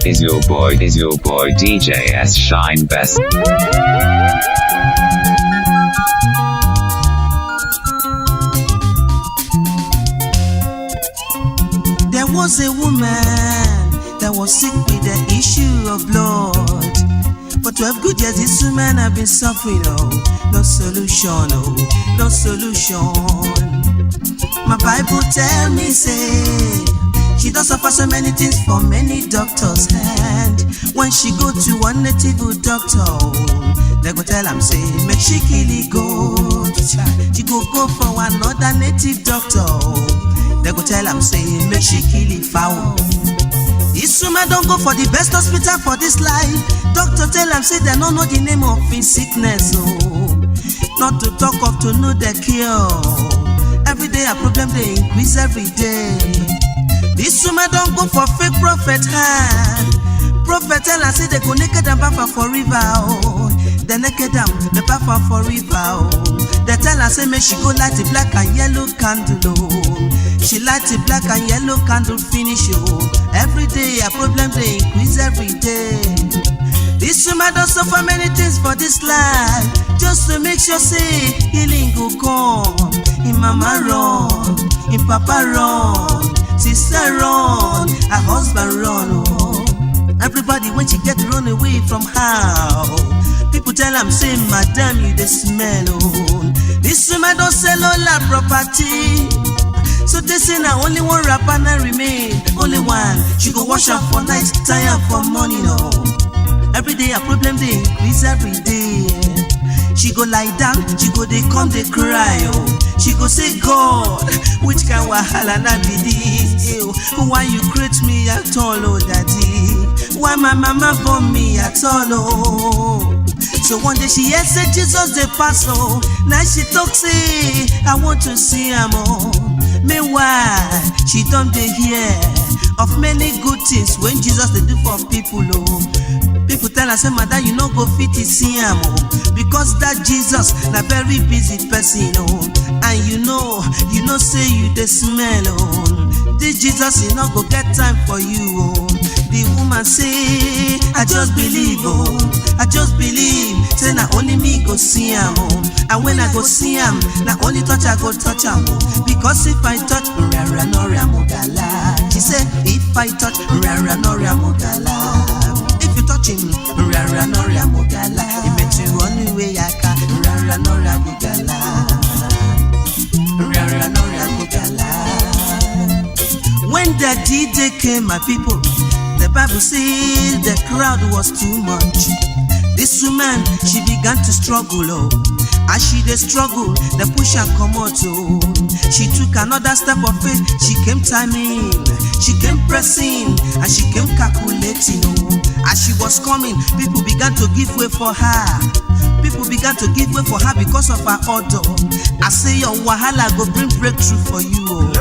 Is your boy DJ S Shine Best. There was a woman that was sick with the issue of blood. For 12 good years, this woman have been suffering, oh, no solution, oh, no solution. My Bible tell me, say, she don suffer so many things for many doctors' hand. When she go to one native doctor, oh, they go tell am say, make she kill the goat. She go go for another native doctor. Oh, they go tell am say, make she kill the fowl. This woman don go for the best hospital for this life. Doctor tell am say dem no know the name of his sickness oh. Not to talk of to know the cure. Every day her problem dey increase every day. This woman don go for fake prophet hand. Prophet tell am say they go naked am baff am for river oh. They naked am, they baff am for river oh. They tell am say make she go light the black and yellow candle oh. She light the black and yellow candle finish oh. Every day her problem dey increase every day. This woman don suffer many things for this life just to make sure say healing go come. Im mama run, im papa run, sister run, her husband run oh. Everybody when she get run away from her oh. People tell am say madam you dey smell oh. This woman don sell all her property. So they say na only one wrapper na remain, only one. She go wash am for night, tie am for morning oh. Every day her problem dey increase every day. She go lie down, she go dey come dey cry oh. She go say God, which kind wahala na be this? Ew, why you create me at all oh daddy? Why my mama born me at all oh? So one day she hear say Jesus dey pass oh. Now she talk say I want to see am oh. Meanwhile, she don dey hear of many good things when Jesus dey do for people oh. People tell her say madam you no go fit to see am oh, because that Jesus na very busy person oh. And you know say you dey smell oh. This Jesus he no go get time for you oh. The woman say I just believe oh, I just believe say na only me go see am oh. And when I go see am, na only touch I go touch am oh. Because if I touch rara noria mogala, she say if I touch rara noria mogala. If you touch him, rara noria mogala. Imetu onu yaka rara noria mogala, rara noria mogala. When the DJ came, my people, the Bible says the crowd was too much. This woman, she began to struggle, oh. As she dey struggle, the push and come out, oh. She took another step of faith. She came timing, she came pressing, and she came calculating, oh. As she was coming, people began to give way for her. People began to give way for her because of her odor. I say your wahala go bring breakthrough for you, oh.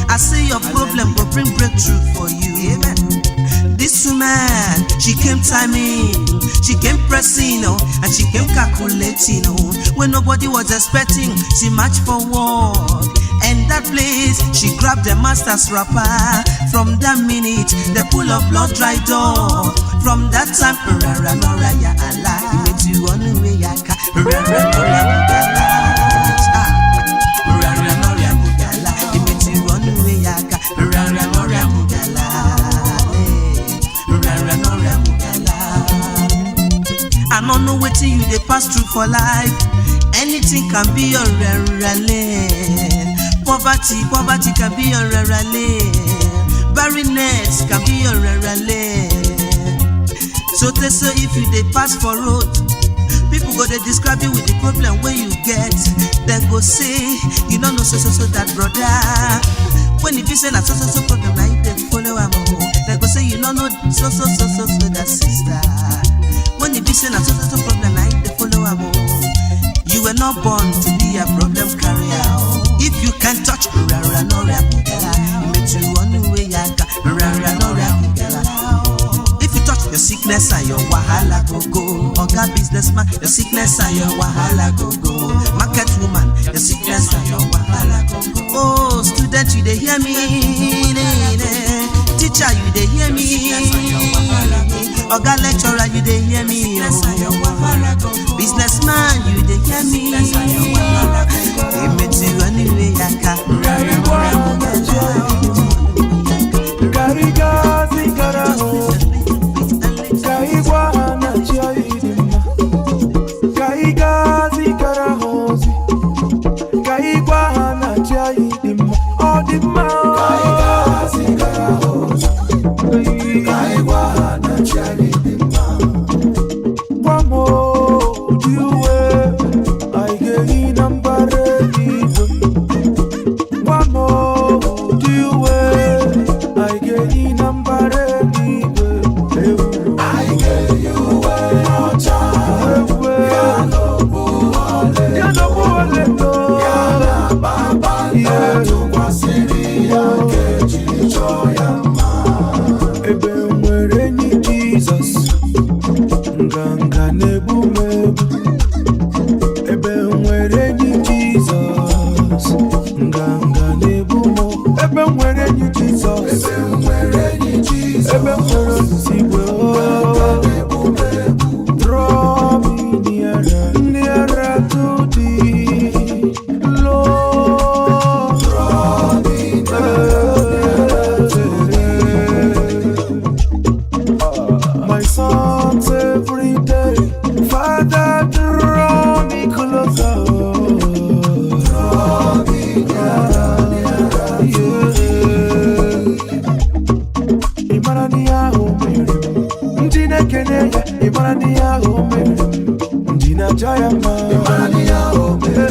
I say your problem go bring breakthrough for you. Amen. This woman, she came timing, she came pressing, oh, and she came calculating, oh. When nobody was expecting, she marched forward. And that place, she grabbed the master's wrapper. From that minute, the pool of blood dried up. From that time, rara nora ya Allah, imetu onu yaka, rara nora mugala. Rara nora mugala, imetu onu yaka, rara nora mugala. Rara nora mugala. I no know wetin you dey pass through for life. Anything can be your rarale. Poverty, poverty can be your rarale. Barrenness can be your rarale. So they say if you dey pass for road, people go dey describe you with the problem wey you get. Dem go say you no know so so so that brother. When e be say na so so so problem na you dey follow am oh. Dem go say you no know so so so so so that sister. When e be say na so so so problem na you dey follow am oh. You were not born to be a problem carrier oh. If you can touch rara nora mugala, imetu onu yaka rara nora mugala. If you touch your sickness and your wahala go go. Oga businessman, your sickness and your wahala go go. Market woman, your sickness and your wahala go go. Oh, student, you dey hear me? Teacher, you dey hear me? Oga lecturer, you dey hear me oh. Businessman, you dey hear me. Emetụ ọnụ ya aka. Ka ị gwa ha na chi anyị dị mma. Ka ị gaa zigara ha ozi. Ka ị gwa ha na chi anyị dị mma. Ọ dị mma. Ka ị gaa zigara ha ozi. Ka ị gwa ha na chi anyị dị mma. Gwa m ụdị uwe anyị ga-eyi na mbara eluigwe. Gwa m ụdị uwe anyị ga-eyi na mbara eluigwe. Ewu. Anyị ga-eyi uwe ọcha. Ewu. Ya na okpu ọlaedo. Ya na kpakpando tụkwasịrị ya nke ejiri chọọ ya mma. Ebe nwere enyi Jizọs, nganga na-egbu m egbu. Ebe nwere enyi Jizọs, nganga na-egbu m. Ebe nwere enyi Jizọs, ebe nwere enyi Jizọs, ebe nwere osisi igwe. Draw me nearer, nearer to thee, Lord. Draw me nearer to thee. My songs every day, Father, draw me closer. Draw me nearer, nearer, yeah. Ị mara n'ihe ahụ mere m, ndị na-ekene ya. Ị mara n'ihe ahụ mere m, ndị na-aja ya mma. Ị mara n'ihe ahụ mere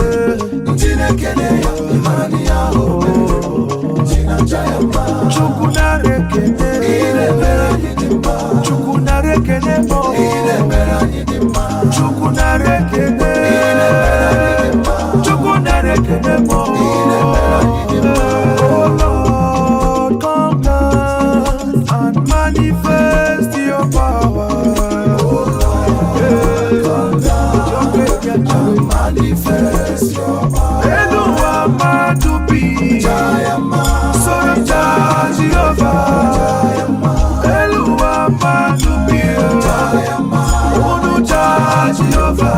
m, ndị na-ekene ya. Ị mara n'ihe ahụ mere m, ndị na-aja ya mma. Chukwu nara ekene. Ị na-emere anyị dị mma. Chukwu nara ekene m. Ị na-emere anyị dị mma. Chukwu nara ekene. Ị na-emere anyị dị mma. Chukwu nara ekene m. Ị na-emere anyị dị mma. Oh Lord, come down and manifest your power. Oh Lord, come down and manifest your power. Elu ụwa mmadụ bi. Soro Jah Jehova. Elu ụwa mmadụ bi. Unu Jah Jehova.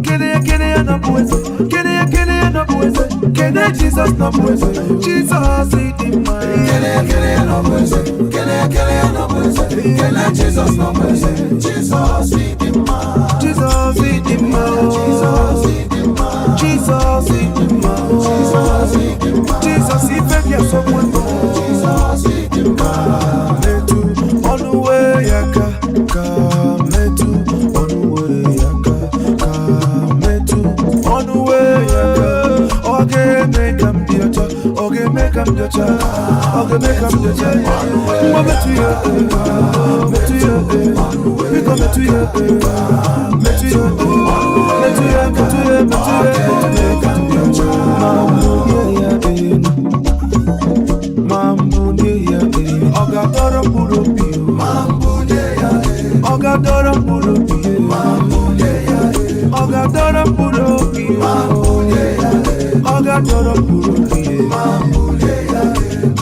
Kene kene ya na bụ eze. Kene kene ya na bụ eze. Kene Jizọs na bụ eze. Jizọs dị mma. Kele kele ya nọ bụ eze. Kele kele ya nọ bụ eze. Kele Jizọs nọ bụ eze. Jizọs dị mma. Jizọs dị mma. Jizọs dị mma. Jizọs dị mma. Jizọs dị mma. Jizọs ife gị asọgbu mbọ. Jizọs dị mma. Metụ ọnụ wee ya ka ka metụ ọnụ wee ya ka ka metụ ọnụ wee ya ka. Ọ ga-eme ka m dị ọcha. Ọ ga-eme ka m dị ọcha. Ọ ga-eme ka m dị ọcha. Ngwa metụ ya, metụ ya, biko metụ ya, metụ ya, metụ ya, metụ ya, metụ ya, ka m dị ọcha. Ma mbunye ya elu, ma mbunye ya elu, ọ ga-adọrọ mkpụrụ obi o. Ma mbunye ya elu. Ọ ga-adọrọ mkpụrụ obi o. Ma mbunye ya elu. Ọ ga-adọrọ mkpụrụ obi o. Ma mbunye ya elu. Ọ ga-adọrọ mkpụrụ obi o. Ma mbunye ya elu.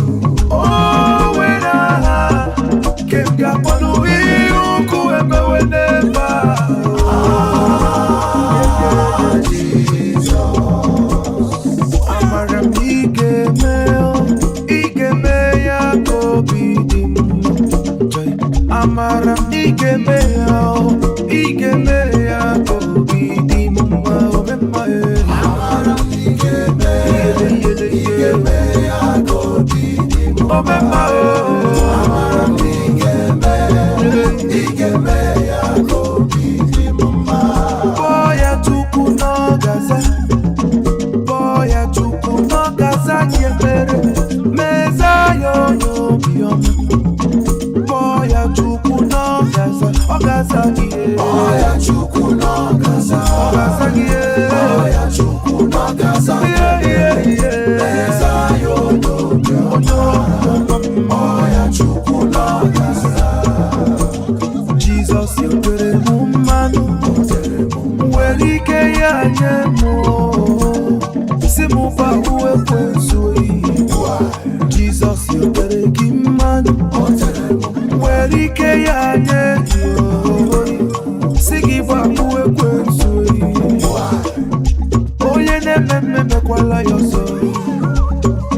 O nwere aha nke m ga-akpọnụ ihe ukwu emewe n'ebe a. Amara m na ị ga-eme, ị ga-eme ya ka obi dị m mma. Joy. Amara m na ị ga-eme ya, ị ga-eme ya ka obi dị m mma, ome mma e. Amara m na ị ga-eme. Iyele, iyele, Ị iye. ga-eme ya ka obi dị m mma. Ome mma o. Amara m na ị ga-eme. Ị ga-eme ya ka obi dị m mma. Kpọọ ya Chukwu n'ọgaza, kpọọ ya Chukwu n'ọgaza gị ekpere, meza ya onye obiọma. Kpọọ ya Chukwu n'ọgaza, ọgaza gị. Kpọọ ya Chukwu n'ọgaza. Ọgaza gị. Kpọọ ya Chukwu n'ọgaza gị ekpere. Meza ya onye obiọma. Onye obiọma. Kpọọ ya Chukwu n'ọgaza. Jizọs tere m mmanụ, were ike ya nye m, si m gbawu ekwensu oyi. Jizọs tere gị mmanụ, were ike ya nye gị oyi, si gị gbapụ ekwensu oyi. Onye na-eme mme mekwala ya ọzọ.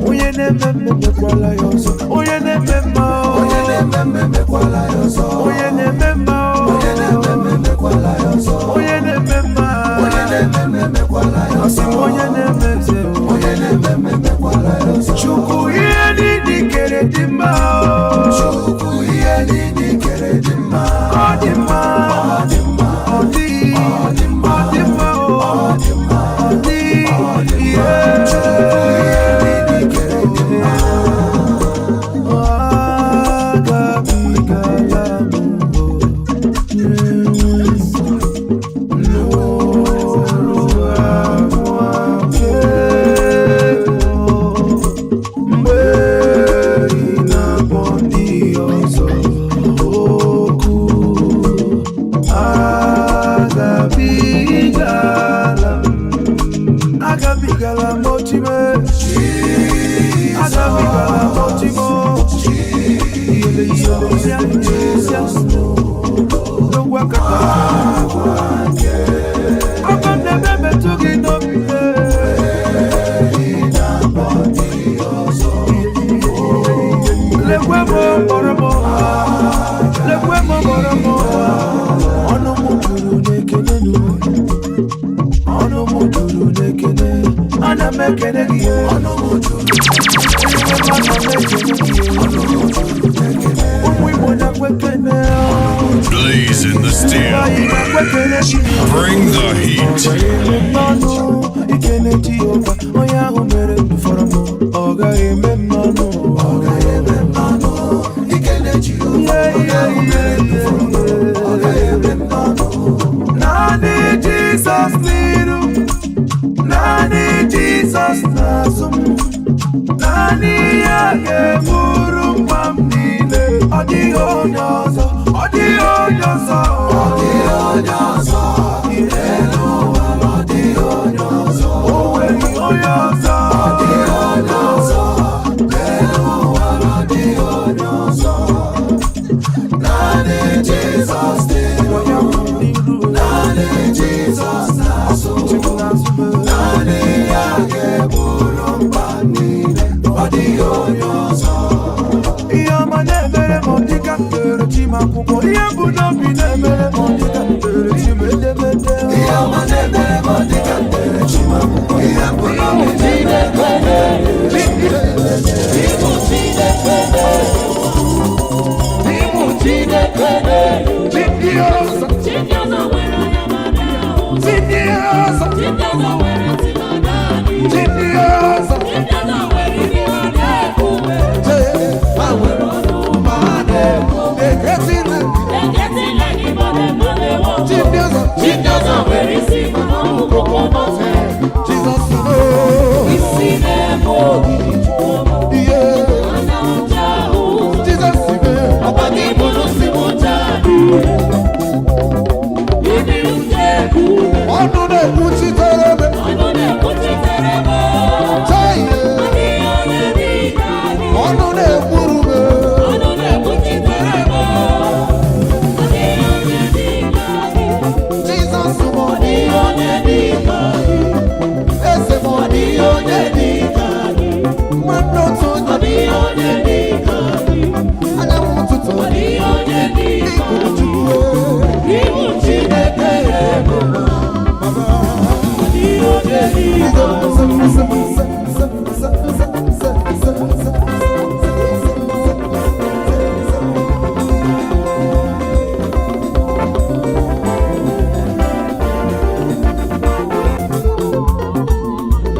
Onye na-eme mme mekwala ya ọzọ. Onye na-eme mma o. Onye na-eme mme mekwala ya ọzọ. Onye na-eme mma o. Onye na-eme mme mekwala ya ọzọ. Onye na-eme mma. Onye na-eme mme mekwala ya Asị ọzọ. m onye na-eme eze o. Onye na-eme mme mekwala ya ọzọ. Chukwu ihe niile i kere dị mma o. Chukwu ihe niile i kere dị mma. Ọ dị mma. Ọ dị mma. Ọ dị. Ọ dị mma. Ọ dị mma o. Ọ dị mma. Ọ dị. Ọ dị mma. Chukwu ihe niile i kere dị mma. Agabigala m n'oru mgbe ị na-akpọ ndị ọzọ okwu agabigala m agabigala m ochime agabigala m ochime ọnụ m juru n'ekele ọnụ m juru n'ekele ana m ekele gị Ọnụ m juru ana m ekele gị ọnụ m juru n'ekele. ụmụ Igbo na-ekwe ekele Blaze in the steel. anyị na-ekwe ekele Chineke. Bring the heat. Eme m n'ọnụ ikele Jehova onye ahụ mere ndụ fọrọ m ọ gaghị eme m n'ọnụ Ọ gaghị eme m n'ọnụ. Ikele Jehova, onye ahụ mere ndụ fọrọ m. Ọ gaghị eme m n'ọnụ. Naanị Jizọs n'iru, naanị Jizọs n'azụ m, naanị ya ga-eburu mkpa m niile. Ọ dịghị onye ọzọ, ọ dịghị onye ọzọ. Ọ dịghị onye ọzọ. N'elu ụwa ọ dịghị onye ọzọ. O nweghị onye ọzọ. Ọ dịghị onye ọzọ. N'elu ụwa ọ dịghị onye ọzọ. Naanị Jizọs n'iru, N'iru, naanị Jizọs n'azụ. n'azụ m. Naanị ya ga-eburu mkpa niile. Ọ dịghị onye ọzọ. Ihe ọma na-emere m ọ dịka m dere chi m akwụkwọ. Ihe bụ n'obi na-emere m ọ dịka m dere chi m edemede. Ihe ọma na-emere m ọ dịka m dere chi m akwụkwọ. Ihe bụ n'obi Ọnụ na-ekwuchitere m chai ọnụ na-ekwuru m Jizọs m ọ dịghị onye dị ka gị. Eze m ọ dịghị onye dị ka gị. Mmadụ otu onye anyanwụ ụtụtụ ịbụ Chukwu Chineke bụ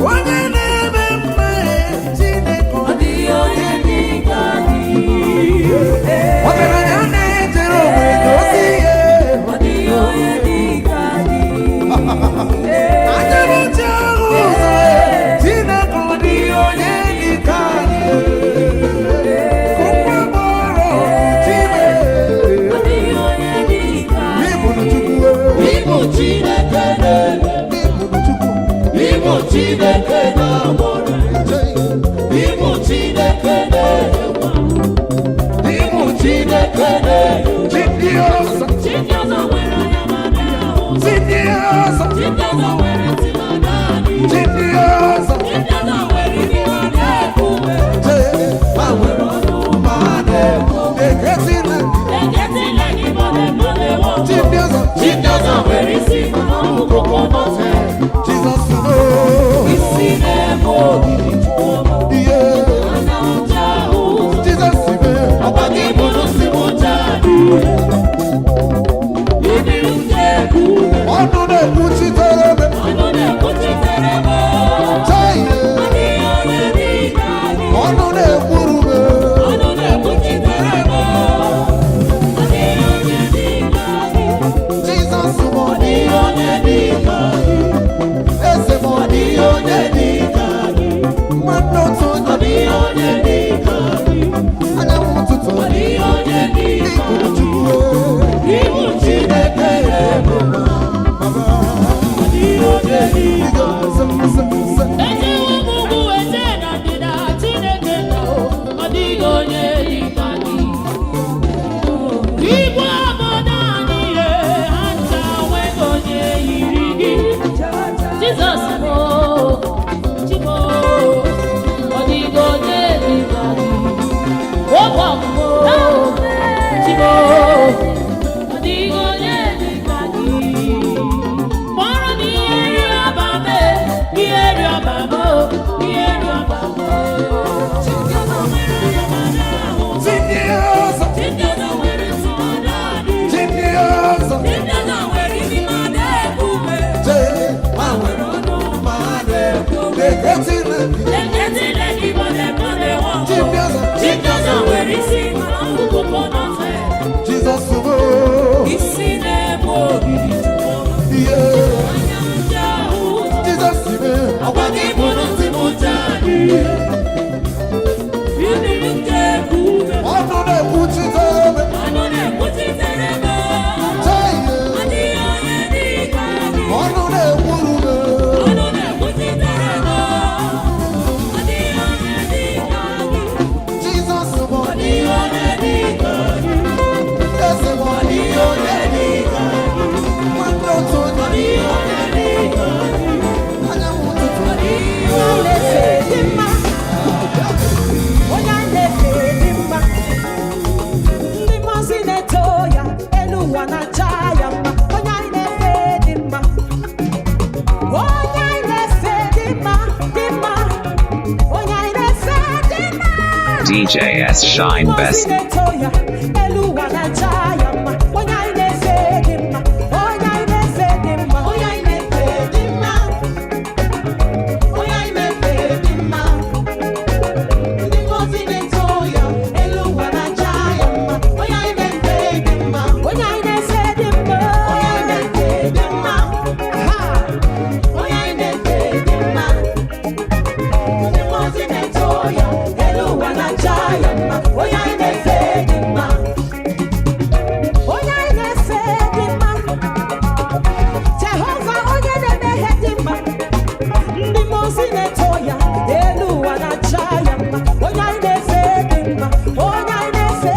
Onye na-eme mma Chineke ọ dịghị onye dị ka gị. Ọgaranya na-ejere onwe ya ozi ihe. Anya m ji ahụ ụzọ Chineke ọ dịghị onye dị ka gị. Ụkwụ agbọrọ Chineke Ịbụrụ Chukwu Ịbụ Chineke na-eme, ịbụrụ Chukwu ịbụ Chineke na-agbọrọ, ịbụ Chineke na-enye, ịbụ Chineke na-enye. ọzọ. Chi ndị ọzọ. Jee, ha nwere ọnụ ma ha na-ekwu. Na-eketile. Chi ndị ọzọ. Chi ndị ọzọ nwere isi mana ọ bụ coconut head. Jizọs o. Isi na-eme ogidi Chukwuma. Ihe. Anya ọcha ahụ ụzọ. Jizọs mee. Ọkwa gị bụrụ si m ụja adịghị. Ịdị uche ekwu ume. Ọnụ na-ekwuchitere m. Ọnụ na-ekwuchitere m. Chai. Adịghị onye dị ka gị. Ọnụ na-ekwuru m. Ọnụ na-ekwuchitere m. Adịghị onye dị ka gị. Jizọs m ọ Adịghị onye dị ka gị. Eze m ọ Adịghị onye dị ka gị. Mmadụ otu onye. Adịghị onye dị ka gị. Anyanwụ ụtụtụ. Adịghị onye dị ka Ịbụ gị. Chukwu. Ịbụ Chineke na-eme mma. Adịghị onye dị ka gị. Ejewo m ugwu eje na ndịda Chineke nọ, ọ dịghị onye dị ka gị. Igwe obodo anyị ye, ha ncha nweghị onye yiri gị. Jizọs bụ Chimo, ọ dịghị onye dị ka gị. Ogbe bụ Chimo, ọ dịghị onye dị ka gị. Kpọrọ m ihe rịọba m, ihe rịọba m, ihe rịọba m. Chi ndị ọzọ. Chi ndị ọzọ. Jee, ha nwere ọnụ ma ha na-ekwu. Na-eketile. Chi ndị ọzọ. Chi ndị ọzọ nwere isi mana ọ bụ coconut head. Jizọs bụ. Isi na-eme ogidi Chukwuma. Ihe. Anya nche ahụ ụzọ. Jizọs mee. Ọkwa gị bụrụ ntị m ụja adịghị. Ịdị nke ekwu ume. Ọnụ na-ekwuchitere m. Ọnụ na-ekwuchitere m. Chai. Adịghị onye dị ka gị. Ọnụ na-ekwuru m. Ọnụ na-ekwuchitere m. Adịghị onye dị ka gị. Jizọs bụ. Adịghị onye dị ka gị. Eze m ọ Adịghị onye dị ka gị. Mmadụ otu onye. Adịghị onye dị ka gị. Anyanwụ ụtụtụ. Adịghị Onye na-efe dị mma. Onye na-efe dị mma. Ndị mmụọ na-eto ya, elu ụwa na-acha ya mma. Onye anyị na-efe dị mma. Onye anyị na-efe dị mma, dị mma. Onye anyị na-efe dị mma. DJ S Shine Ndị mmụọ Best. na-eto ya, elu ụwa na-acha ya mma. Onye anyị na-efe dị mma. Onye anyị na-efe dị mma. Onye anyị na-efe dị mma. Onye anyị na-efe dị mma. Ndị ngọzi na-eto ya, elu ụwa na-aja ya mma. Onye anyị na-efe dị mma. Onye anyị na-efe dị mma. Onye anyị na-efe dị mma. Ha! Onye anyị na-efe dị mma. Ndị ngọzi na-eto ya, elu ụwa na-aja ya mma. Onye anyị na-efe dị mma. Onye anyị na-efe dị mma. Jehova onye na-eme ihe dị mma. Ndị mmụọ ozi na-eto ya, elu ụwa na-acha ya mma. Onye anyị na-efe dị mma. Onye anyị na-efe.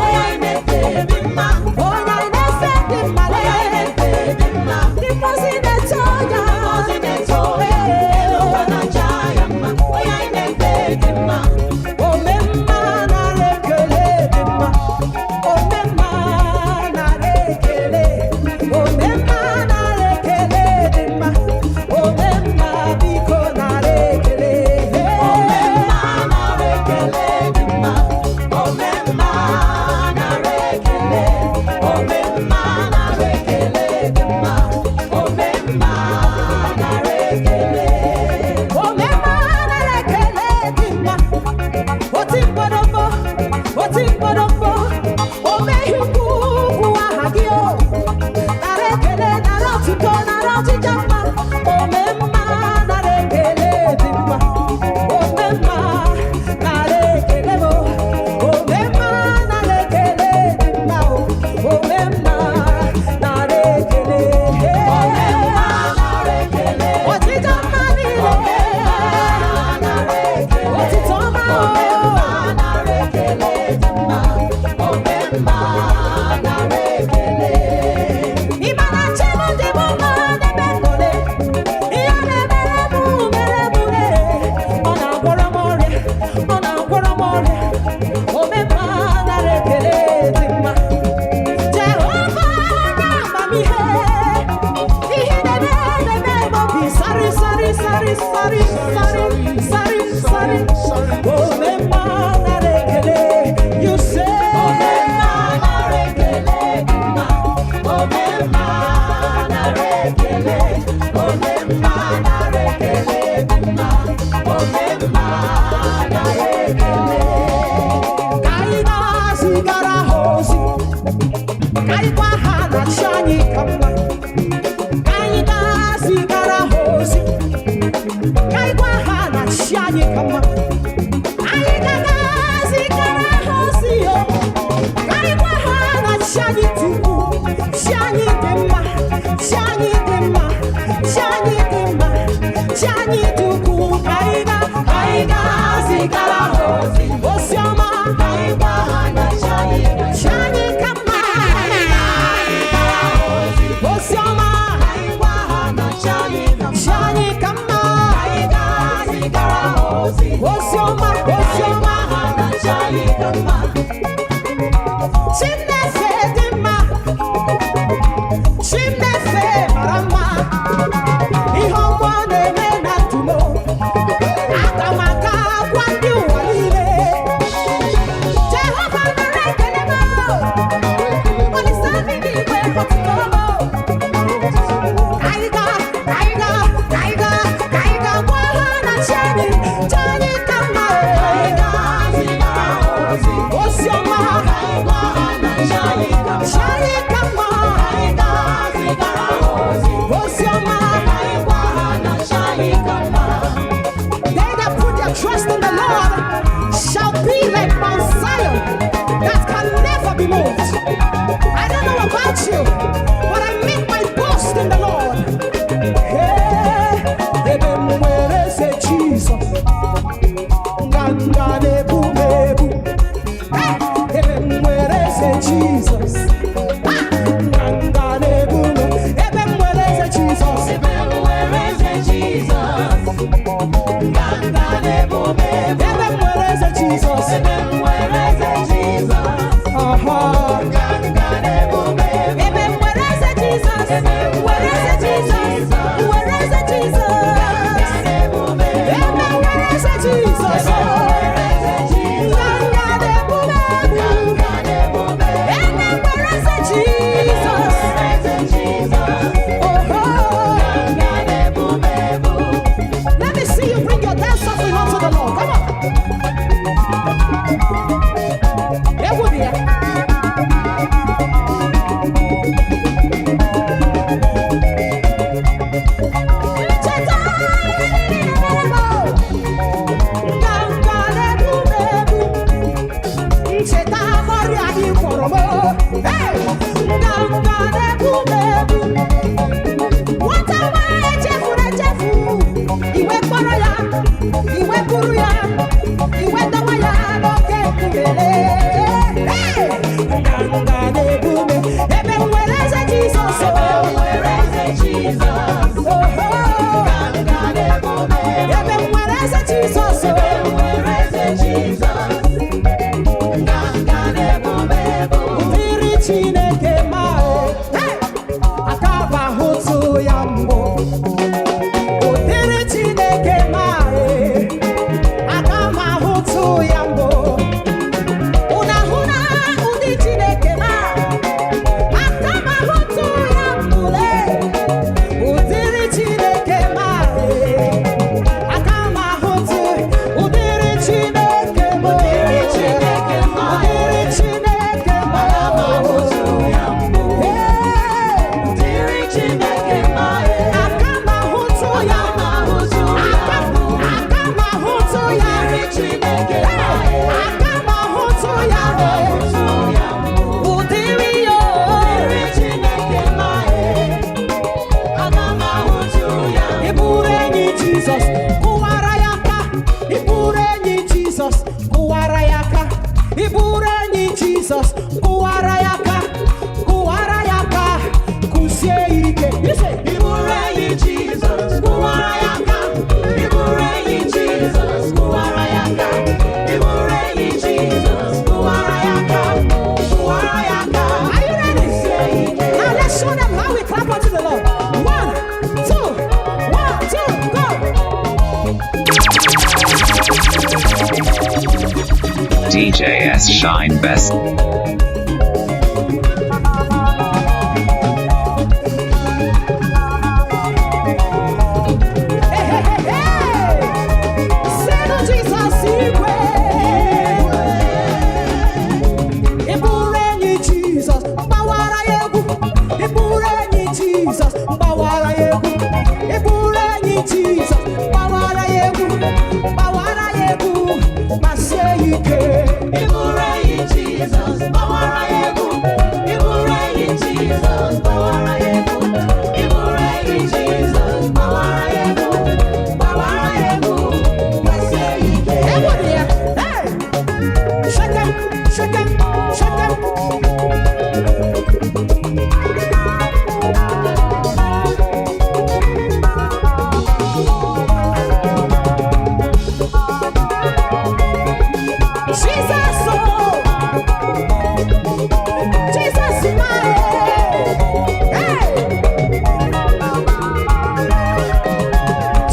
Onye anyị na-efe dị mma. Onye anyị na-efe dị mma. Onye anyị na-efe dị mma. Ndị mmụọ ozi na-eto ya. Ndị ngọzi na-eto ya, elu ụwa na-aja ya mma. Onye anyị na-efe dị mma. Omemma nara ekele dị mma. Omemma nara ekele. Omemma nara ekele dị mma. Omemma biko nara ekele. Omemma nara ekele dị mma. Omemma nara ekele. Omemma nara ekele dị mma. Omemma nara ekele. Omemma nara ekele dị mma. Oti mkpọrọmkpọ, oti mkpọrọmkpọ, omeghi ukwu ukwu aha gị o. Nara ekele, nara otuto, nara ọchịcha mma. Omemma nara ekele dị mma. Omemma nara ekele m o. Omemma nara ekele dị mma o. Omemma nara ekele. Omemma nara ekele Sorry, sorry, sorry, sorry, sorry, sorry, sorry. Omemma nara ekele. You say. Omemma nara ekele dị mma. Omemma nara ekele. Omemma nara ekele dị mma. Omemma nara ekele. Ka anyị na-azigara ha ozi. Ka anyị gwa ha na chi anyị ka mma. Ka anyị na-azigara ha ozi. Ka anyị gwa ha na chi anyị ka mma. Anyị ga-azigara ha ozi o. Ka anyị gwa ha na chi anyị dị ukwuu. Chi anyị dị mma. Chi anyị dị mma. Chi anyị dị mma. Chi anyị dị ukwuu. Ka anyị ga-azigara ha ozi. Ozi ọma. Ka anyị gwa ha na chi anyị chi anyị ka mma. Ozi ọma. Ka anyị gwa ha na chi anyị chi anyị ka mma. Anyị ga-azigara ha ozi. Ozi ọma. Ozi ọma. Ha na chi anyị ka mma. Chineke dị mma. Chineke mara mma. Ihe ọma ọ na-eme na ndụ m. Aga m aga gwa ndị ụwa niile. Jehova nara ekele m. Olise bi n'igwe otuto m. Ka anyị gaa, ka anyị gaa, ka anyị gaa, ka anyị gaa gwa ha na chi anyị, chi anyị ka mma. Ozi ọma. Chi anyị ka mma. Ozi ọma. They that put their trust in the Lord shall be like Mount Zion that can never be moved. I don't know about you, but I make my boast in the Lord. Hey, ebe m nwere eze Jizọs, nganga na-ebu m ebu. Hey, ebe m nwere eze Jizọs, ah, nganga na-ebu m. Ebe m nwere eze Jizọs, ebe m nwere eze Jizọs. Ebe m nwere eze Jizọs. Ebe m nwere eze Jizọs. Aha. Ebe m nwere eze Jizọs. Nwere eze Jizọs. Nwere eze Jizọs. Ebe m nwere eze Jizọs. Nganga na-ebu m ebu. Ebe m nwere eze Jizọs. Oho. Let me see you bring your dance offering unto the Lord. Come on. Egwu dị ya. Ncheta ihe niile mere m o. Nganga na-ebu m ebu. Ncheta ọrịa ị gwọrọ m o. Hey! Nganga na-ebu m ebu. Nwata nwanyị echefuru echefu, iwe kpọrọ ya, iwe buru ya, iwe dọwa ya n'oke nkumele. Hey! Nganga na-ebu m, ebe m nwere eze Jizọs. Oho! Ebe m nwere eze Jizọs. Ụdịrị Chineke ma o, hey! Aka bụ ahụtụ ya mbụ. Ụdịrị Chineke ma e, aka m ahụtụ ya mbụ. Unu ahụla ụdị Chineke ma, aka m ahụtụ ya mbụ le. Ụdịrị Chineke ma e, aka m ahụtụ ụdịrị Chineke ma. Ụdịrị Chineke ma. Ụdịrị Chineke ma. Hey! Aka m ahụtụ ya. Aka m ahụtụ ya. Hey! Aka m ahụtụ ya. Ụdịrị ya o. Ị bụrụ enyi Jizọs, kụwara ya aka. Ị bụrụ enyi Jizọs, kụwara ya aka. Ị bụrụ enyi Jizọs, kụwara ya aka. Kụwara ya aka. Kụsie ya ike. Ise. Ị bụrụ enyi Jizọs, kụwara ya aka. Ị bụrụ enyi Jizọs, kụwara ya aka. Ị bụrụ enyi Jizọs, kụwara ya aka. Kụwara ya aka. Are you ready? Now let's show them how we clap unto the Lord. One, two, one. DJ S Shine Best. Senu Jizọs igwe. Ị bụrụ enyi Jizọs, mgbawara ya egwu. Ị bụrụ enyi Jizọs, mgbawara ya egwu. Ị bụrụ enyi Jizọs, mgbawara ya egwu. Mgbawara ya egwu, gbasie ya ike. Ị bụrụ enyi Jizọs, gbawara ya egwu. Ị bụrụ enyi Jizọs, gbawara ya egwu. Ị bụrụ enyi Jizọs, gbawara ya egwu. Gbawara ya egwu, gbasie ya ike. Egwu dị ya. Hey! Shake 'em, shake 'em, shake 'em. Jesus, oh! Jesus, my hey!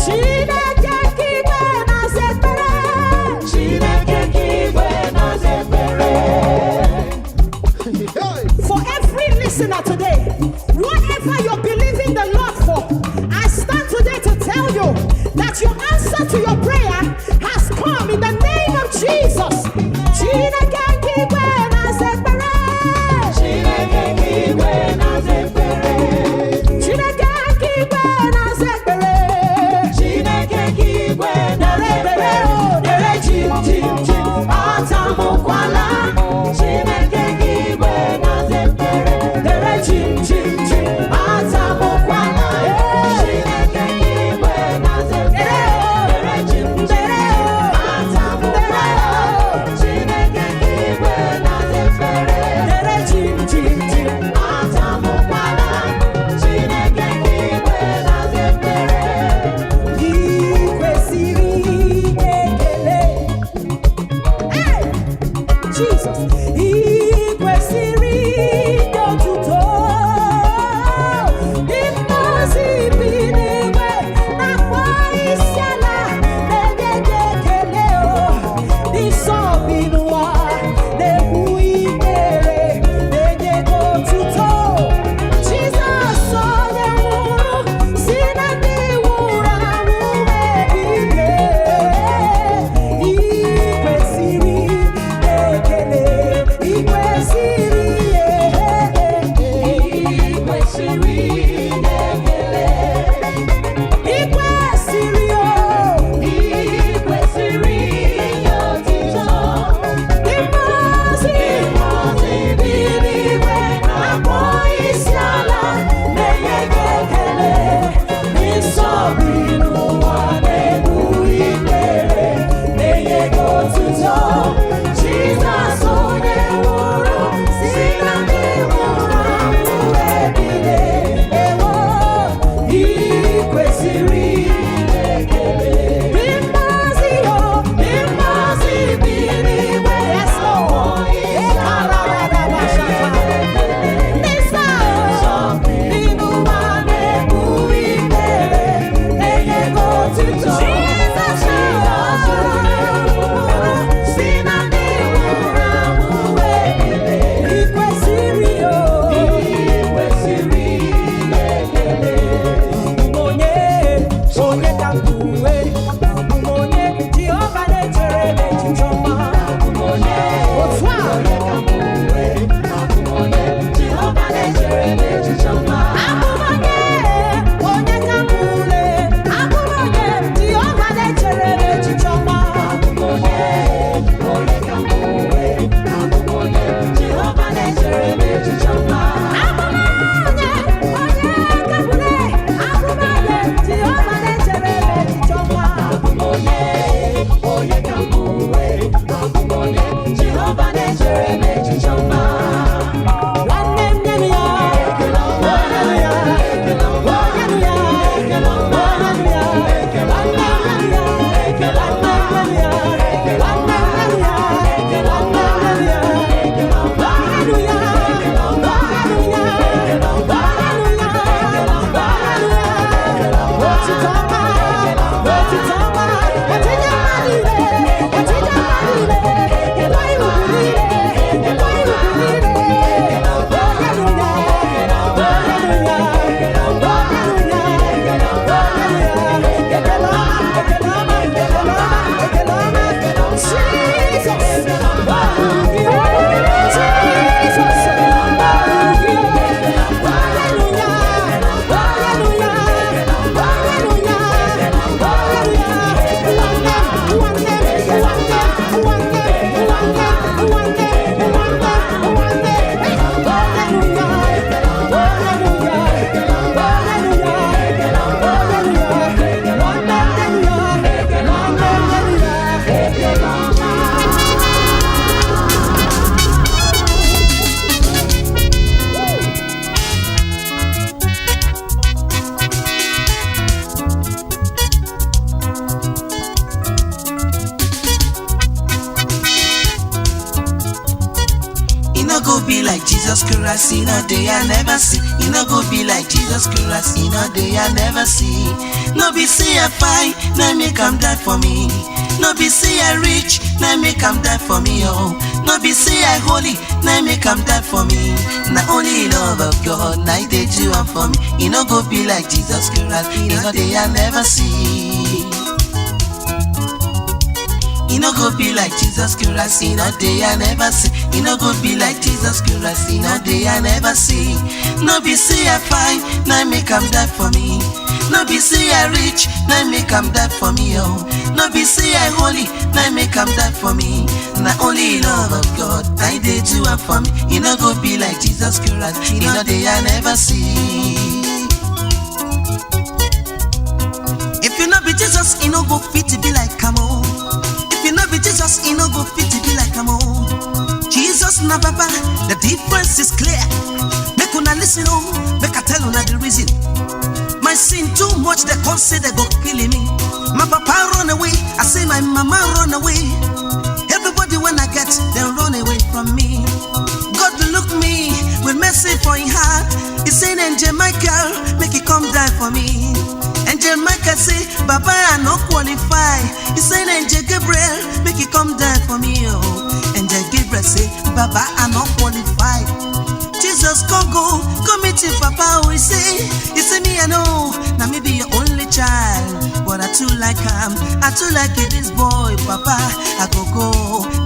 Chineke ka igwe na-aza ekpere. Chineke ka igwe na-aza ekpere. For every listener today, whatever you're believing the Lord for, I stand today to tell you that your answer to your prayer has come in the name of Jesus. Chineke nke igwe na-aza ekpere. Chineke ka igwe na-aza ekpere. Chineke nke igwe na-aza ekpere. Chineke ka igwe na-aza ekpere. Dere ji ji ji, atamukwala. Chineke ka igwe na-aza ekpere. Dere ji ji ji, atamukwala. Chineke ka igwe na-aza ekpere. Dere ji ji ji, atamukwala. Chineke ka igwe na-aza ekpere. Dere ji ji ji. Atamukwala. Chineke ka igwe na-aza ekpere. I kwesịrị ekele. Hey! Jesus, i kwesịrị otuto. Ndị mmụọ bi n'igwe na-akpọ isiala na-enye gị ekele o. Ndị nsọ bi n'ụwa na-egbu ikpere na-enye gị otuto. Jizọs onye nwụrụ si na ndị nwụrụ anwụ wee bilie. I kwesịrị ekele, i kwesịrị ekele. I kwesịrị ekele. I kwesịrị o. I kwesịrị otuto. Ndị mmụọ ozi Mmụọ bi n'igwe na-akpọ isiala na-enye gị ekele. Ndị nsọ bi n'ụwa na-egbu ikpere na-enye gị otuto. Jizọs onye nwụrụ si na ndị nwụrụ anwụ wee bilie. Ewo, i kwesịrị ekele. Ndị mmụọ ozi o. Ndị mmụọ ozi bi n'igwe Yes, Lord. Ndị nsọ bi n'ụwa na-egbu ikpere na-enye gị otuto. Jizọs onye nwụrụ si na ndị nwụrụ anwụ wee bilie. I kwesịrị o. I kwesịrị ekele. Onye, onye ka m bụ uwe. Onye Jehova na-echere m echiche ọma. Onye, Otu a. onye ka m bụ uwe. Abụ m onye Jehova na-echere m echiche ọma. Abụ m onye, onye ka m bụ ule. Abụ m onye Jehova na-echere m echiche ọma. Abụ m onye, onye ka m bụ uwe. Abụ m onye Jehova na-echere m echiche ọma. Abụ m onye, onye ka m bụ ule. Abụ m onye Jehova na-echere m echiche ọma. Abụ m onye, onye ka m bụ uwe. Abụ m onye Jehova na-echere m echiche ọma. Nwanne m nye m ya. Ekele ọma, ekele ọma, Onye ya. ekele ọma, Onye ya. ekele ọma, ekele ọma, ekele ọma, ekele ọma, ekele ọma, ekele ọma, ekele ọma, ekele ọma, ekele ọma. Otito ọma, otito ọma, be like Jesus Christ in a day I never see. E no go be like Jesus Christ in a day I never see. No be say I fine, na make am die for me. No be say I rich, na make am die for me, oh. No be say I holy, na make am die for me. Na only love of God, na he dey do am for me. E no go be like Jesus Christ in a day I never see. E no go be like Jesus Christ in a day I never see. E no go be like Jesus Christ in a day I never see. No be say I fine, na make am die for me. No be say I rich, na make am die for me, oh. No be say I holy, na make am die for me. Na only love of God, na he dey do am for me. E no go be like Jesus Christ in a day I never see. If you no be Jesus, e no go fit to be like am, oh. If you no be Jesus, e no go fit to be like am, oh. Jesus na Baba, the difference is clear. Make una listen, oh, make I tell una the reason. My sin too much, they come say they go kill me. My papa run away, I say my mama run away. Everybody when I get, they run away from me. God look me with mercy for his heart. He say, Angel Michael, make he come die for me. Angel Michael say, Baba, I no qualify. He say, Angel Gabriel, make he come die for me. Oh, Angel Gabriel say, Baba, I no qualify. Jesus come go, come meet him, Papa. Oh, he say me I know, now me be your only child, but I too like him, I too like it, this boy, Papa. I go go,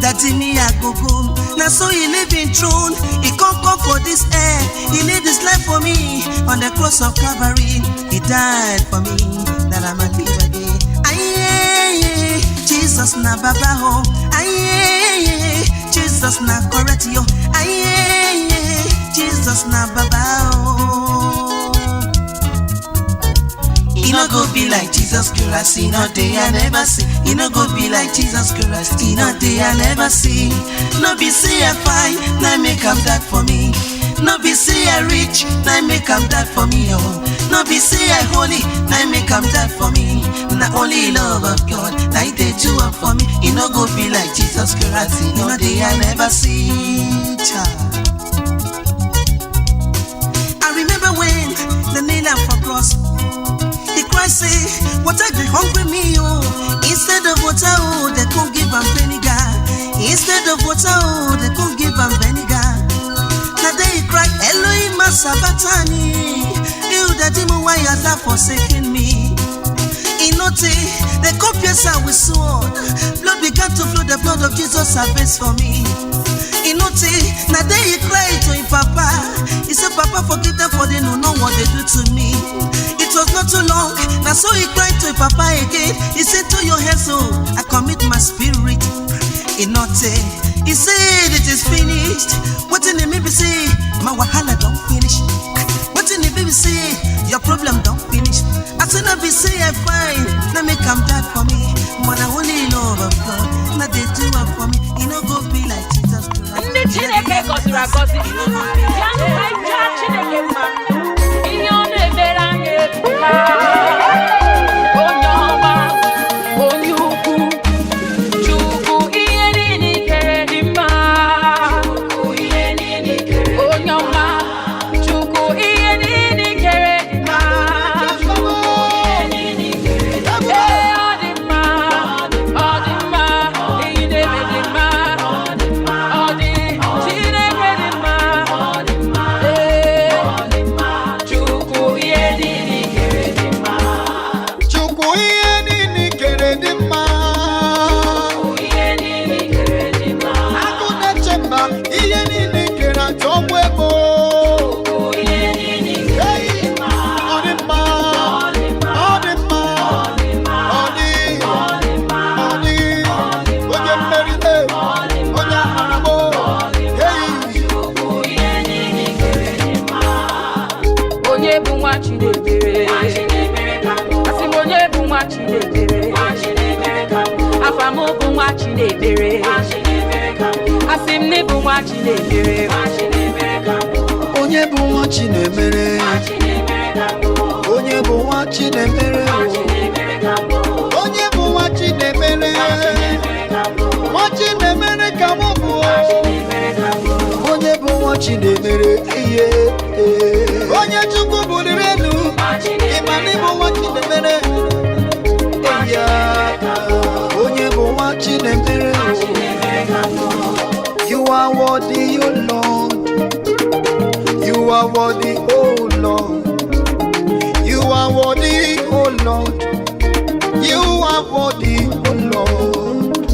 daddy me I go go. Now so he live in throne, he come come for this air, he laid his life for me on the cross of Calvary. He died for me that I might live again. Aye, Jesus na Baba ho. Aye, Jesus na correct yo. Aye, Jesus na Baba ho. E no go be like Jesus Christ in a day I never see. E no go be like Jesus Christ in a day I never see. No be say I fine, na make am die for me. No be say I rich, na make am die for me, oh. No be say I holy, na make am die for me. Na only love of God, na he dey do am for me. E no go be like Jesus Christ in a day I never see. Child. I remember when the nail am for cross. He cry say, water dey hungry me, oh. Instead of water, oh, they come give am vinegar. Instead of water, oh, they come give am vinegar. Now they cry, Elohim sabatani. You daddy mo, why you are forsaken me? In no day, they come pierce her with sword. Blood began to flow, the blood of Jesus harvest for me. In no day, now they cry to him papa. He said, Papa, forgive them for they know not what they do to me. It was not too long, now so he cried to him papa again. He said, to your hands, oh, I commit my spirit. In no day, he said, it is finished. What in the baby say, my wahala don't finish. What in the baby say, your problem don't finish. I said, I be say I fine, now make am die for me. But I only love of God, now they do am for me. E no go be like Jesus Christ. Ndị Chineke gọziri agọzi, ya nụ ka anyị jaa Chineke mma. Ihe ọ na-emere anyị ebuka. Onye ọma, onye ukwu, Chukwu ihe niile i kere dị mma. Onye ọma, Chukwu ihe niile i kere dị mma. Ee, ọ dị mma, ọ dị mma, ihe na-eme dị mma. Ọ dị, Chineke dị mma. Ee, Chukwu ihe niile i kere dị mma. Chukwu ihe niile i kere dị mma. Ihe niile i kere dị mma. Agụ na-eche mba, ihe niile i kere achọ ọgwụ ego. Ihe niile i kere Hey, ọ dị mma, ọ dị mma, ọ dị, ọ dị. Onye mmeri, eh, onye amara m, hey. Ihe niile i kere dị mma. Onye bụ nwa Chineke? Asị m onye bụ nwa Chineke? Afa m bụ nwa Chineke. Asị m na ị bụ nwa Chineke. Onye bụ nwa Chinemere? Onye bụ nwa Chinemere? Onye bụ nwa Chinemere? Nwa Chinemere ka mụ bụ. Onye bụ nwa Chinemere ihe. Onye Chukwu buliri elu, ịma na ịbụ nwa Chinemere. Ya, onye bụ nwa Chinemere. You are worthy, O Lord. You are worthy, O Lord. You are worthy, O Lord. You are worthy, O Lord.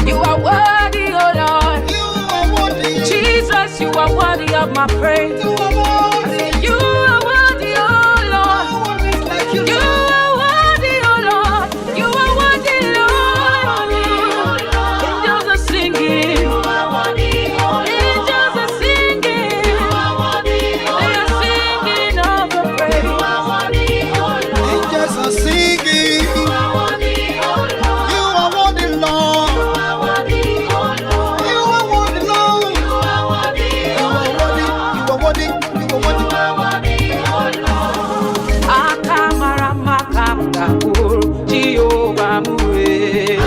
You are worthy, O Lord. You are worthy. Jesus, you are worthy of my praise. You are worthy. You are worthy, O Lord. No one is like you. You are worthy, O Lord. You are worthy, Lord. Angels are singing. Angels are singing. They are singing of the praise. Angels are singing. You are worthy, Lord. You are worthy, Lord. You are worthy. You are worthy. You are worthy. Aka mara mma ka m gakwuru Jehova m wee.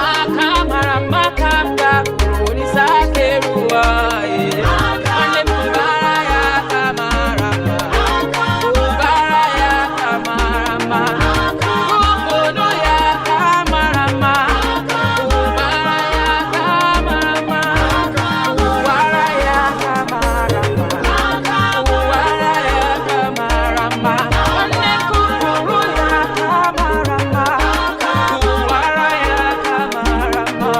Aka mara mma ka m gakwuru Olisa kere ụwa, ee. Nwanne m kụbara ya aka mara mma. Kụbara ya aka mara mma. Kụpụnụ ya aka mara mma. Kụbara ya aka mara mma. Kụwara ya aka mara mma. Kụwara ya aka mara mma. Nwanne m kụpụrụ ya aka mara mma. Kụwara ya aka mara mma.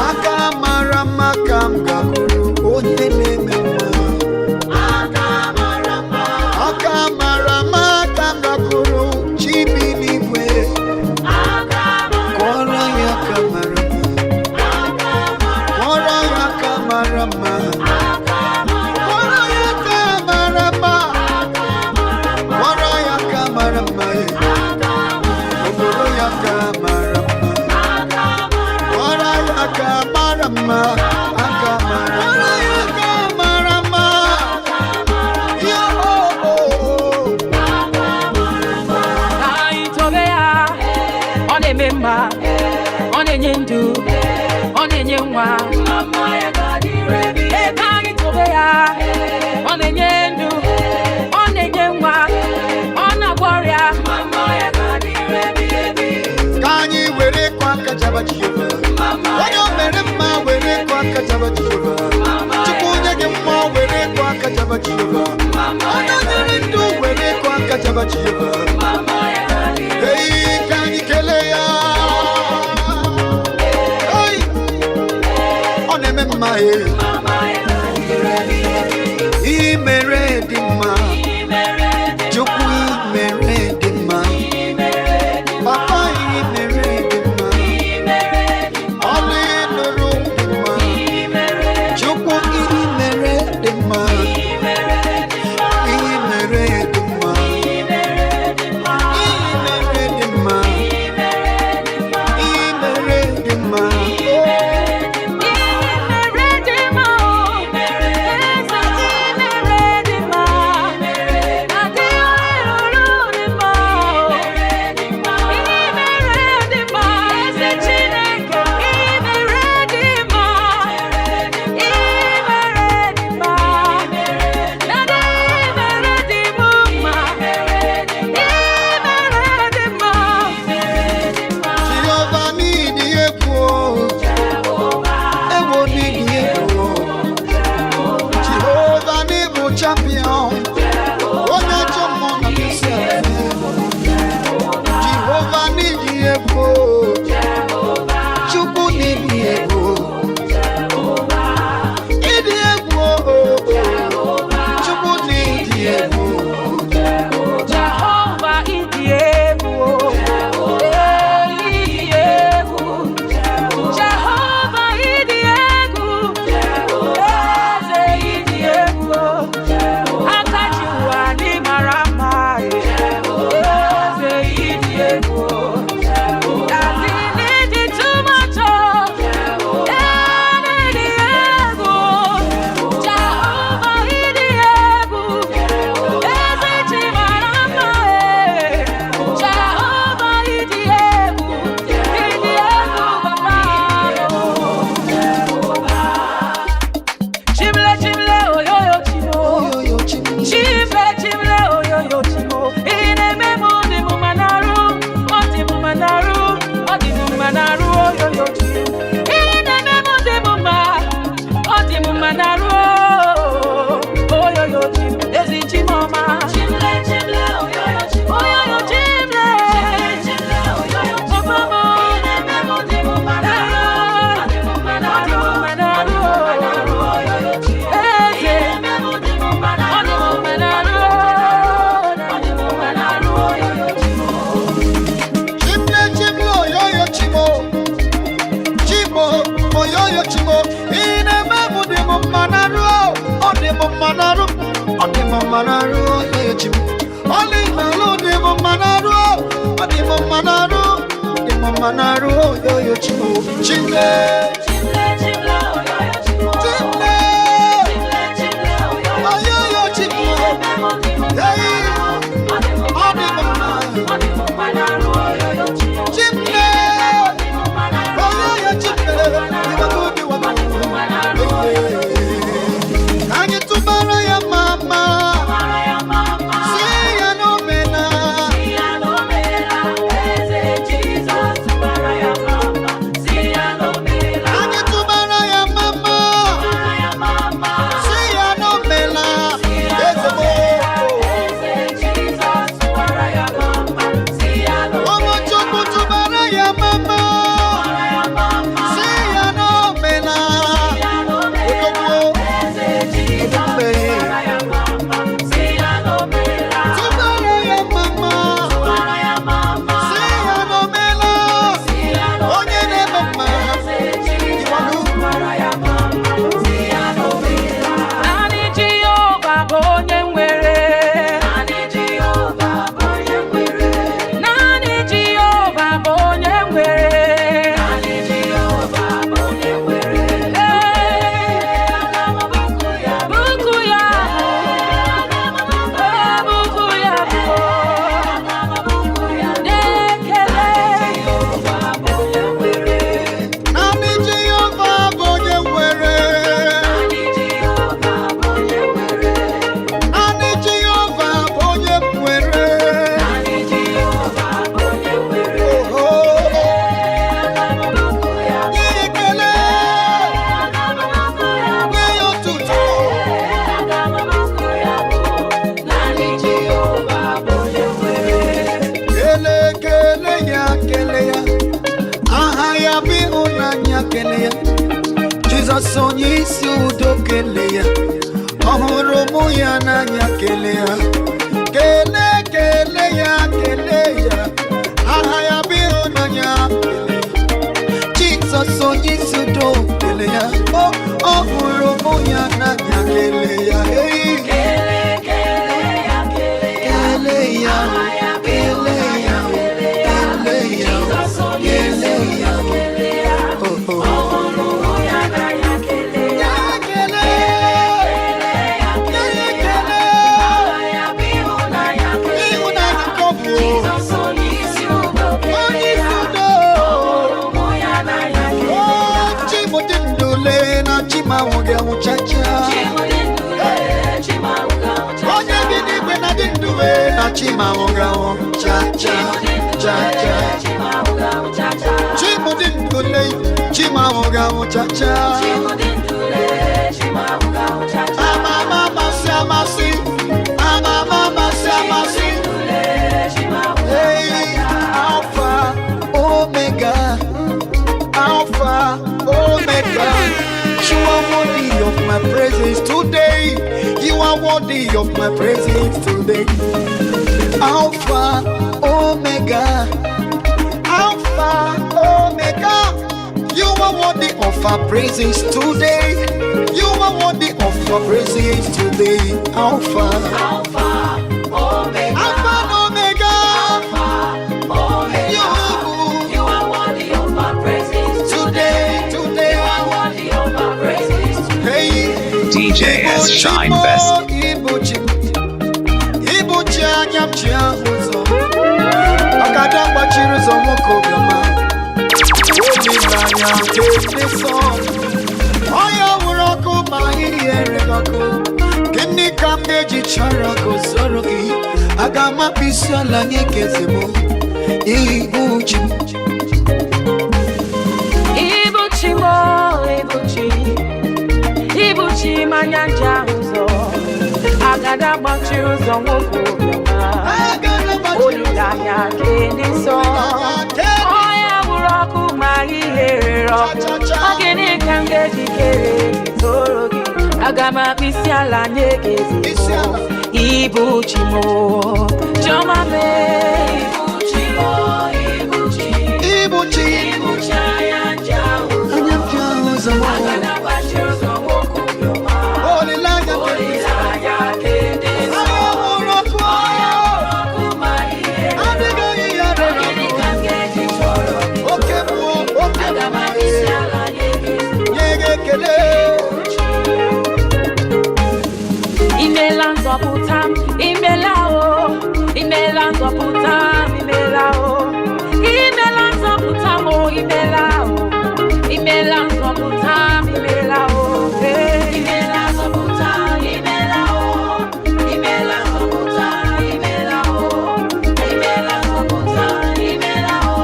Aka mara mma ka m gakwuru onye na-eme mma. Aka mara mma ka m gakwuru chi bi n'igwe. Kụọrọ ya aka mara mma. Kụọrọ ya aka mara mma. Kụọrọ ya aka mara mma. Kụọrọ ya aka mara mma. Kụọrọ ya aka mara mma. Kụọrọ ya aka mara mma. Aka mara mma. Kụọrọ ya aka mara mma. Yo, oh, oh, oh. Ka anyị tobe ya, ọ na-eme mma, ọ na-enye ndụ, ọ na-enye nwa. Ee, ka anyị tobe ya, ọ na-enye ndụ, ọ na-enye nwa, ọ na-agwọ ọrịa. Ka anyị were kụọ aka jaba Jehova. Onye o mere mma were kụọ aka jaba Jehova. Chukwu onye gị mma were kụọ aka jaba Jehova. Onye nyere ndụ were kụọ aka jaba Jehova. Ei, ka anyị kelee ya. Ei, ọ na-eme mma e. Ihe mere dị mma. Chukwu mere dị mma. Papa ihe mere dị mma. Ọlụ ị lụrụ dị mma. Chukwu ihe mere dị mma. Ihe mere dị mma. mma n'arụ, oyoyo chi m. Ọlụ ị na-alụ dị m mma n'arụ, ọ dị m mma n'arụ, dị m mma n'arụ, oyoyo chi m. Chimle, chimle, oyoyo chi m. Hey, ọ dị m mma. Chimle, oyoyo chimle, iwago iwago. Ka anyị tụbara ya mama, si ya n'omena. Anyị tụbara ya mama, si ya n'omena. Eze m o. Ụmụ Chukwu, tụbara ya mama, si ya n'omena. Odogwu, ebube. Tụbara ya mama, si ya n'omena. Onye na-eme mma, iwanu. Naanị Jehova bụ onye nwere. Naanị Jehova bụ onye nwere. Naanị Jehova bụ onye nwere. Ee, buku ya bụ, ee, buku ya bụ na-ekele. Naanị Jehova bụ onye nwere. Naanị Jehova bụ onye nwere. Oho. Nye ya ekele, nye ya otuto. Kele, kele ya, kele ya. Aha ya bụ ịhụnanya, kele ya. Jizọs onye isi udo, kele ya. Ọ hụrụ ụmụ ya n'anya, kele ya. Kele, kele ya, kele ya. Aha ya bụ ịhụnanya, kele ya. Jizọs onye isi udo, kele ya. Ọ hụrụ ụmụ ya n'anya, kele ya. Hey. Kele ya, kele ya, kele ya, kele ya. Oh, oh. Ya kele, ya ekele. Ịhụnanya ka ọ bụ. Onye isi udo. Oh, Chimodindule na Chimanwụ gị anwụ chacha. Onye bi n'igwe na dị ndụ wee na Chimanwụ gị anwụ chacha, chacha. Chimodindule, Chimanwụ gị anwụ chacha. Ama ama amasị amasị, ama ama amasị amasị. Hey, Alpha, Omega, Alpha, Omega. You are worthy of my praises today. You are worthy of my praises today. Alpha, Omega, Alpha, Omega. You are worthy of our praises today. You are worthy of our praises today. Alpha, Alpha and Omega. You today, today. Hey. DJ S Shine Best. Ibuchi, Ibuchi anya m chi ahụ ụzọ, ọkada gbachiri ụzọ, nwoke obiọma, olileanya nke ndị nsọ, onye nwụrụ ọkụ ma ihe gị ọkụ, gịnị ka m ga-eji chọrọ ka o soro gị? Aga m akpụ isi ala nye keze m, ibuchi m. Ibuchi m, Ibuchi, Ibuchi m anya nje ahụ ụzọ, agada gbachiri ụzọ, nwoke obiọma, olileanya nke ndị nsọ, onye nwụrụ ọkụ ma ihe rere ọkụ, ọ gịnị ka m ga-eji kere gị toro gị? Aga m akpụ isi ala nye gị eze m. Ibuchi m, chiọma mee. Ibuchi m, Ibuchi, Ibuchi anya nje ahụ anya m ji ahụ ụzọ, agada gbachiri ụzọ, nwoke obiọma, olileanya nke ndị nsọ. Zọpụta m, imela o. Imela nzọpụta m o, imela o. Imela nzọpụta m, imela o. Hey. Imela nzọpụta, imela o. Imela nzọpụta, imela o. Imela nzọpụta, imela o.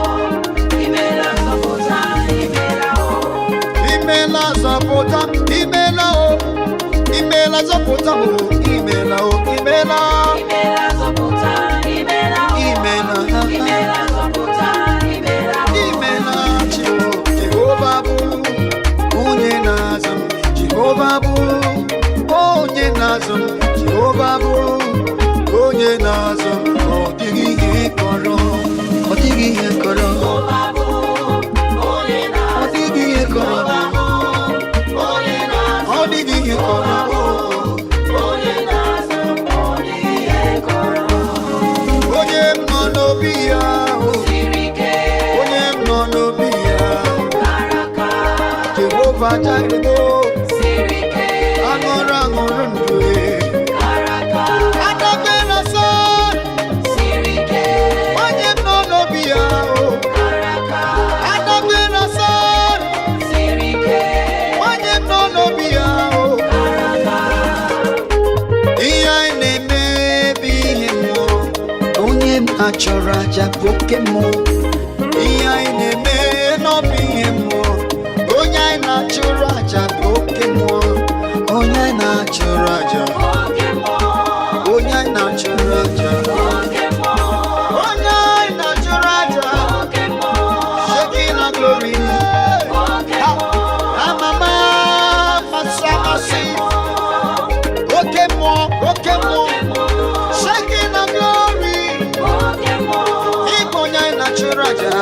Imela nzọpụta, imela o. Imela zọpụta, imela o. Imela zọpụta o, imela o, imela. Imela nzọpụta, imela o. Imela. Imela nzọpụta, imela o. Imela chi o. Jehova bụ onye na-azụ m. Jehova bụ onye na-azụ m. Jehova bụ onye na-azụ m. Ọ dịghị ihe kọrọ. Ọ dịghị ihe kọrọ. Ọ dịghị ihe kọrọ. Ọ dịghị ihe kọrọ. Onye m nọ n'obi ya, o. Onye m nọ n'obi ya. Jehova Jireh, o. Aṅụrụ aṅụrụ ndụ e. Adabere ọsọ. Onye m nọ n'obi ya, o. Adabere ọsọ. Onye m nọ n'obi ya, o. Ihe anyị na-eme bụ ihe mmụọ. Onye m achọrọ aja bụ oke mmụọ. Ihe anyị na-eme n'ọbụ ihe mmụọ. Onye anyị na-achụrụ aja bụ oke mmụọ. Onye anyị na-achụrụ aja. Onye anyị na-achụrụ aja. Onye anyị na-achụrụ aja. Shekinah glory. Amama masị amasị. Oke mmụọ, oke mmụọ. Shekinah glory. Ịbụ onye anyị na-achụrụ aja.